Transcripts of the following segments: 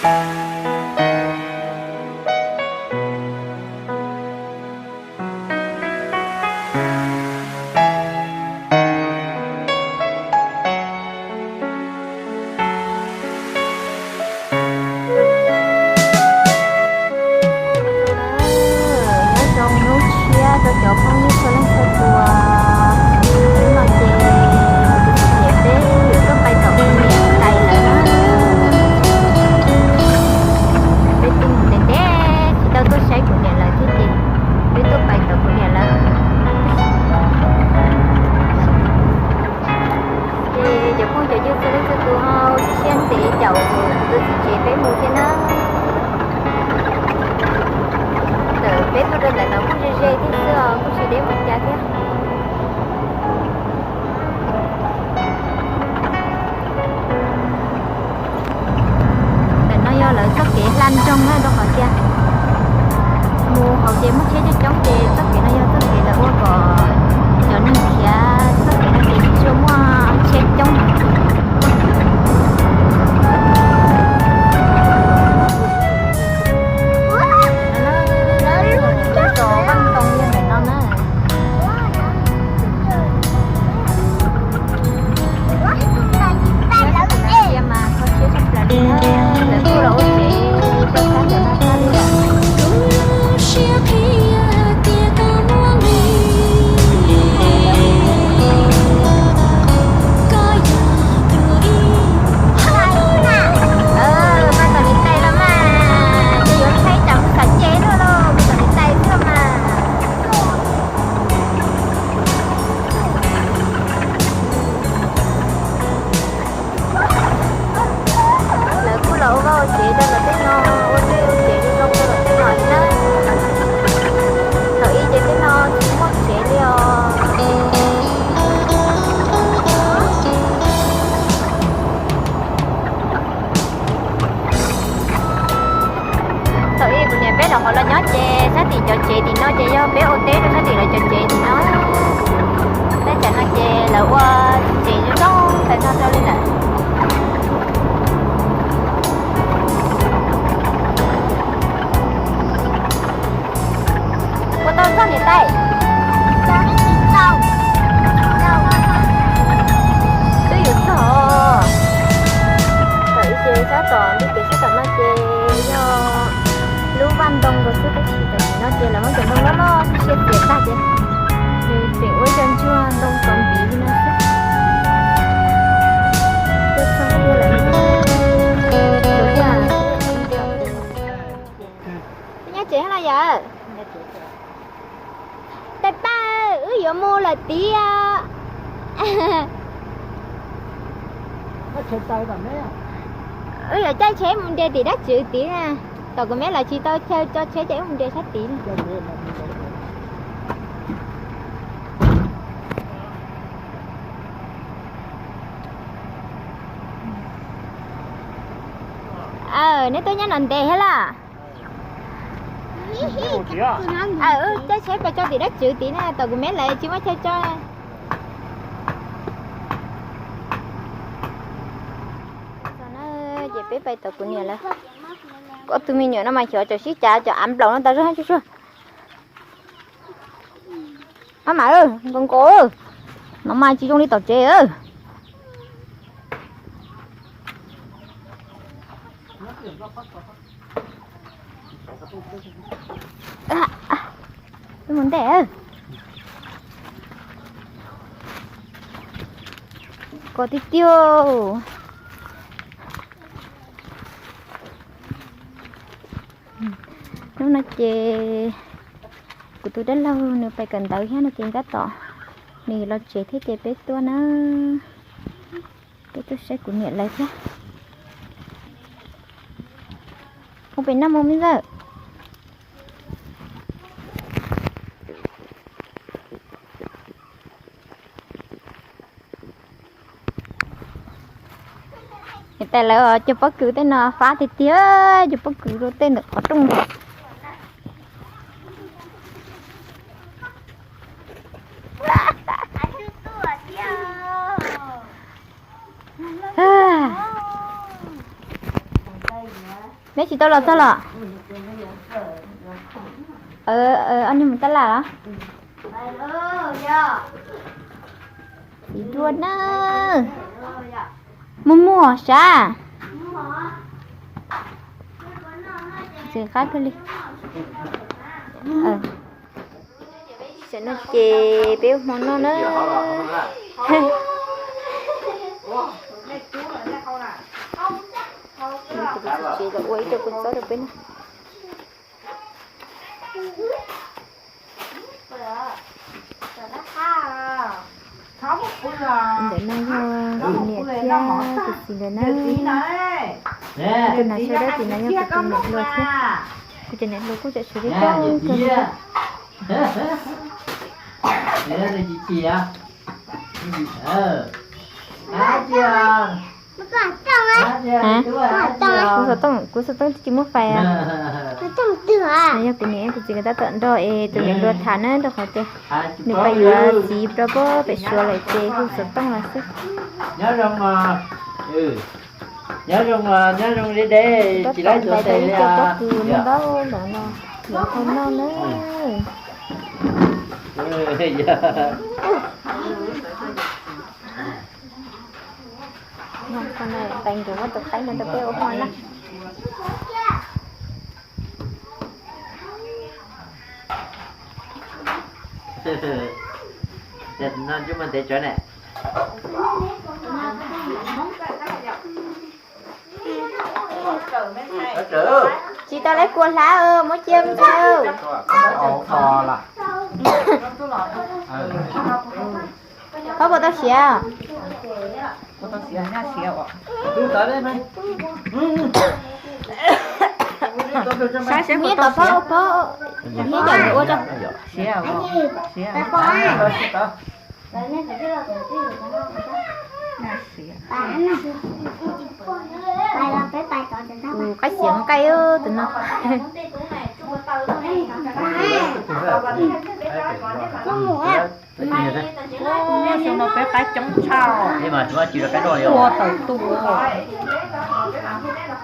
Nyob zoo hnub tshiab rau cov phooj ywg txhua leej txhua tus. Hnub no ces kuv txiv peb yuav tuaj pais tom kuv niam tais lawv na. Peb twb mus ntev ntev tsis tau tuaj saib kuv niam lawv thiab ces peb tuaj pais tom kuv niam lawv. Ces cov phooj cov ywg txhua leej txhua tus ho ua siab ntev caum tus txiv tsev peb mus thiab na. Ntawm peb tuaj rau ntawm no kuj ze ze thiab xwb os, kuj tsis deb mus cas thiab. Ntawm no yog lawv txoj kev hla nroog na, rau qhov tias mus hauv ces muaj tsheb coob coob ces txoj kev no yog txoj kev lawv ua kom cov neeg khiav txoj kev no ces tsis tshua muaj tsheb coob. Zos Vaj Ntoo yog ntawm no na. Mas tom niam tais los mas, ces yuav tshaib tsam xav ces luaj los mas tom niam tais xwb mas. Lawv kuj los ua vaj ua tsev rau lawv tej no, ua tej ua tsev zoo zoo rau lawv tej no li na. Thaum ub ces tej no tsis muaj tsev li os. Thaum ub kuv niam peb rov qhov los nyob ces sab tim cov tsev tim no ces yog peb ua teb rau sab tim lawv cov tsev tim no. Tab tsam no ces lawv ua tsev zoo zoo tas zog rau li lawm. Ua tau txog niam tais? Twb yuav txog. Thaum ub ces sab tom ntug kev sab tom no ces yog lub vaj ntoo nkaus xwb, tab sis tam sim no ces lawv muab cov ntoo loj loj siab siab txiav tag ces nws tseem ua ib co ntsuag ntoo txov npiv li no xwb. Nyob tsev los yawm? Tais paj, wb yuav mus lawm tiag. Wb yuav caij tsheb mus nres tim dab tswv tid na. Tom kuv meb lawv tsis tau chaw tso tsheb ces wb mus nres sab tid. Aw, neb tuaj nyob no ntev thiab lawm. Aw, wb caij tsheb pais tso tim dab tswv tid na, tom kuv meb lawv tsis muaj chaw tso. Ces peb pais tom kuv niam lawv. Ob tug me nyuam no mas xyov tsam sib cav cov av nplaum no tas zog tsuag tsuag. Maj mam, nkaus nkaus, no mas tsis zoo li tom tsev. Wb mus ntej. Kos tiag tiag. Hnub no ces kuv tus dab laug nws pais kawm ntawv thiab no ces tab tom nws los tsev thiab ces peb tuaj na. Peb tuaj saib kuv niam lawv thiab. Ua pem no mus me ntxawm. Niam tais lawv cog pob kws tej no fab tiag tiag, cog pob kws rau tej ntawm qhov rooj ntawd. Neb tsis tau los txog los? Ob niag mus tab laj los? Txiv duaj na. Muaj muaj sav. Txiv qab kawg li. Tam no ces peb ua hmo noj na. Tus txiv ua ib co kua txob rau peb noj. Ntawm no yog kuv niam thiab kuv txiv ntawm na. Tus nas sab dawb tim no yog kuv tus niam hluas thiab. Kuv cov niam hluas kuj tseem sawv deb kawg kawg li. Kuv xov tooj, kuv xov tooj twb tsis muaj fais. Yog kuv niam kuv txiv nkawd tab tom nrog es tus niam hluas tham na, rau qhov tias nws pais yuav txiv rau pem Suav lawm ces hu xov tooj los xwb. Nyob zoo, nyob zoo deb deb, tsis laib tuav tes li os. Ntawm no yuav ua noj na. Tais nkawd muab tus qaib no rau peb ua hmo na. Noj ntsej muag ntev tsawv ne. Tsis tau laib kua hlab, muab cia ntxaw. Pab puas tau siav? Saib seb puas tau siav. Ua tso. Tus qaib xiav nqaij tus no. Xyoo no peb qaib coob tshaj, ua tawm tu.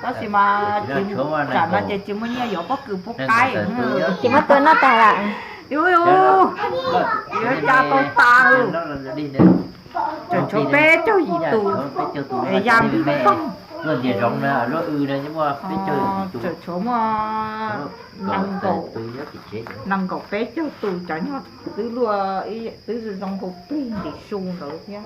Tab sis mas tsam no ces tsis muaj nyiaj yuav pob kws pub qaib. Tsis muaj tua noj tag lawm. Yuav cas tau tas. Tseem tshuav peb caug yim tus, es ya npib toog. Tseem tshuav muaj nees nkaum, nees nkaum peb caug tus cov nyuag twb luaj, twb zoo zoo nkaus plig ntim su ntawd thiab.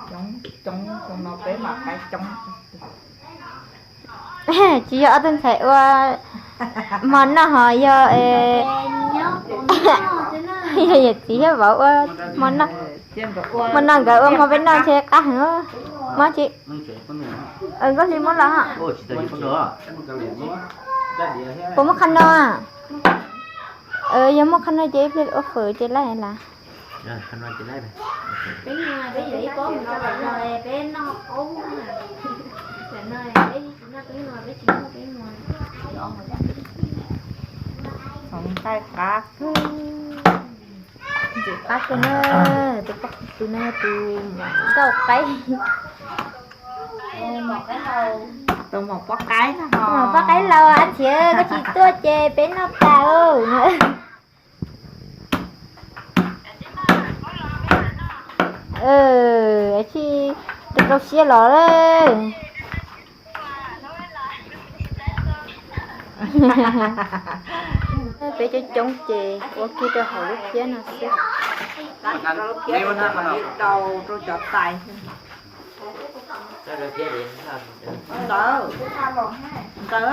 Coob coob, xyoo no peb mam qaib coob. Tsis yog ob tug ntxhais ua hmo noj ho yog, yog yawm txiv thiab vauv ua hmo noj. Hmo no nkawd ua hmo peb noj ntshe qab heev. Mob tsis? Nkauj Hli muab los. Puas muaj qhov no? Yog muaj qhov no ces ib pliag ua fawm ces laij las. Txhoov nqaij qab kawg. Ntxim qab kawg na, tus poj tus no tus nkauj qaib. Tus maum poj qaib no, tus maum poj qaib laus, ab txiv koj tsis tuaj ces peb noj tas. Tsis rau rau siab los lawm. Peb coob coob ces ua kiag rau hauv lub phiab no xwb. Rau cov tais. Ntawd, ntawd.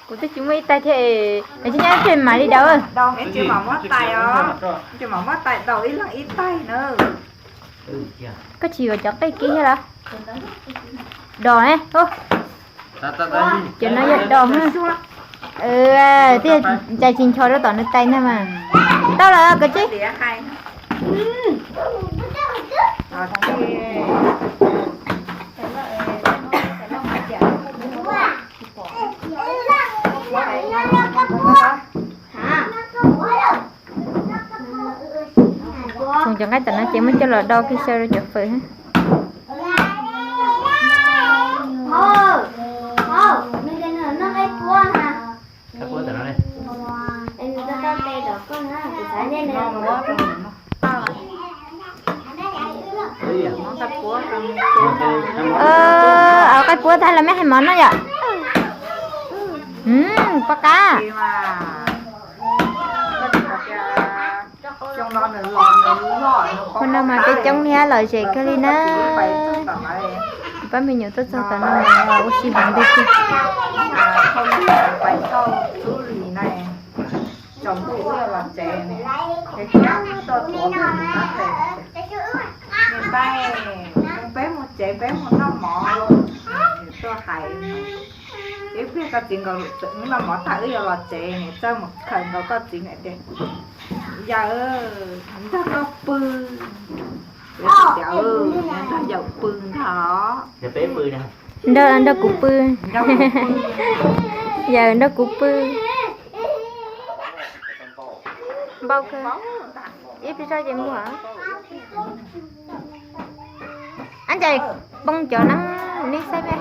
Kuv twb tsis muaj ib tais thiab, tsis nyob pem mam li daus. Tsis mam muab tais os, tsis mam muab tais daus ib leeg ib tais na. Koj tsis yuav cov qij kiv thiab los? Dos ne. Ces no yog dos. Tiag, ntsais tsis ncho rau tom nws tais ntag mas. Tau lawm koj tsis. Cov nqaij tom no ces muab coj los do kiag xyaw rau cov fawm. Au qaij puab tag los mej hais mov noj yom. Poj qab. Ua no mas peb coob thiab lom zem kawg li na. Pab me nyuam tuaj txog tom no mas ua si heev li tiag. Peb mus tsev, peb mus noj mov, tuaj hais, ib pliag koj txiv nkaus txawm noj mov tag wb yuav los tsev, txawj mus khaws nkaus koj txiv na tias, yawm, nrog koj pw, tias, nrog yawm pw ntag. Nrog, nrog kuv pw. Yawm nrog kuv pw. Npau kawg. Ib pliag zoj ces muag. Ab, ncaim poob cov neeb nej saib me.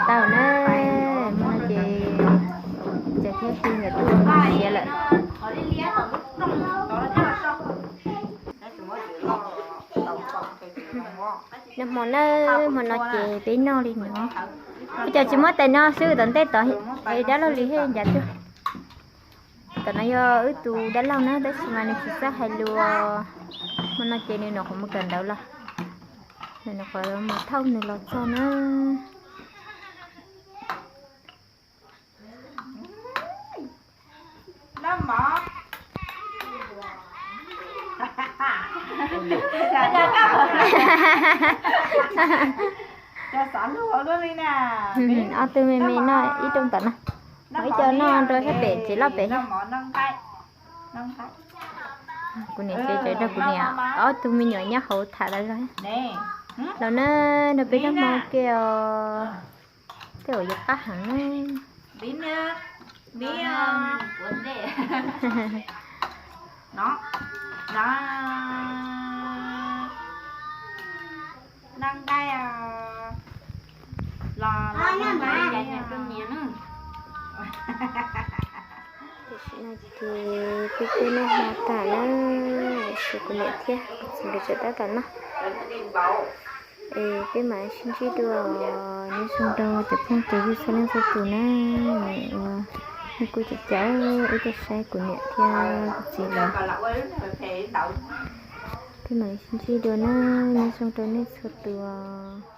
Tau na, hmo no ces Caiv thiab Hli nkawd tuaj ua siav lawm. Noj hmo na, hmo no ces peb noj li no. Ua cas tsis muab tais no xwb, tom ntej tod es dab laug li thiaj ncav tuaj. Tom no yog wb tus dab laug na, tab sis mas nws tsis txawj hais lus. Hmo no ces nws nyuam qhuav mus kawm ntawv los, nws nyuam qhuav mus thauj nws los txog na. Ob tug me me noj ib rooj tom no, ib co noj rau sab pem tsev loj pem. Kuv niam tsev cov nrog kuv niam ob tug me nyuam nyob hauv tham tas zog. Los na, nrog peb noj hmo ke os. Tej zaum yuav qab heev na. Tam sim no ces peb twb noj hmo tas na, ces kuv niam thiab kuv txiv nkawd tseem tab tom noj. Es peb mam sib ntsib dua, nyob zoo rau cov phooj cov ywg txhua leej txhua tus na. Ua nej kuj caum caum wb tuaj saib kuv niam thiab kuv txiv lawv. Peb mam sib ntsib dua na, nyob zoo rau nej txhua tus.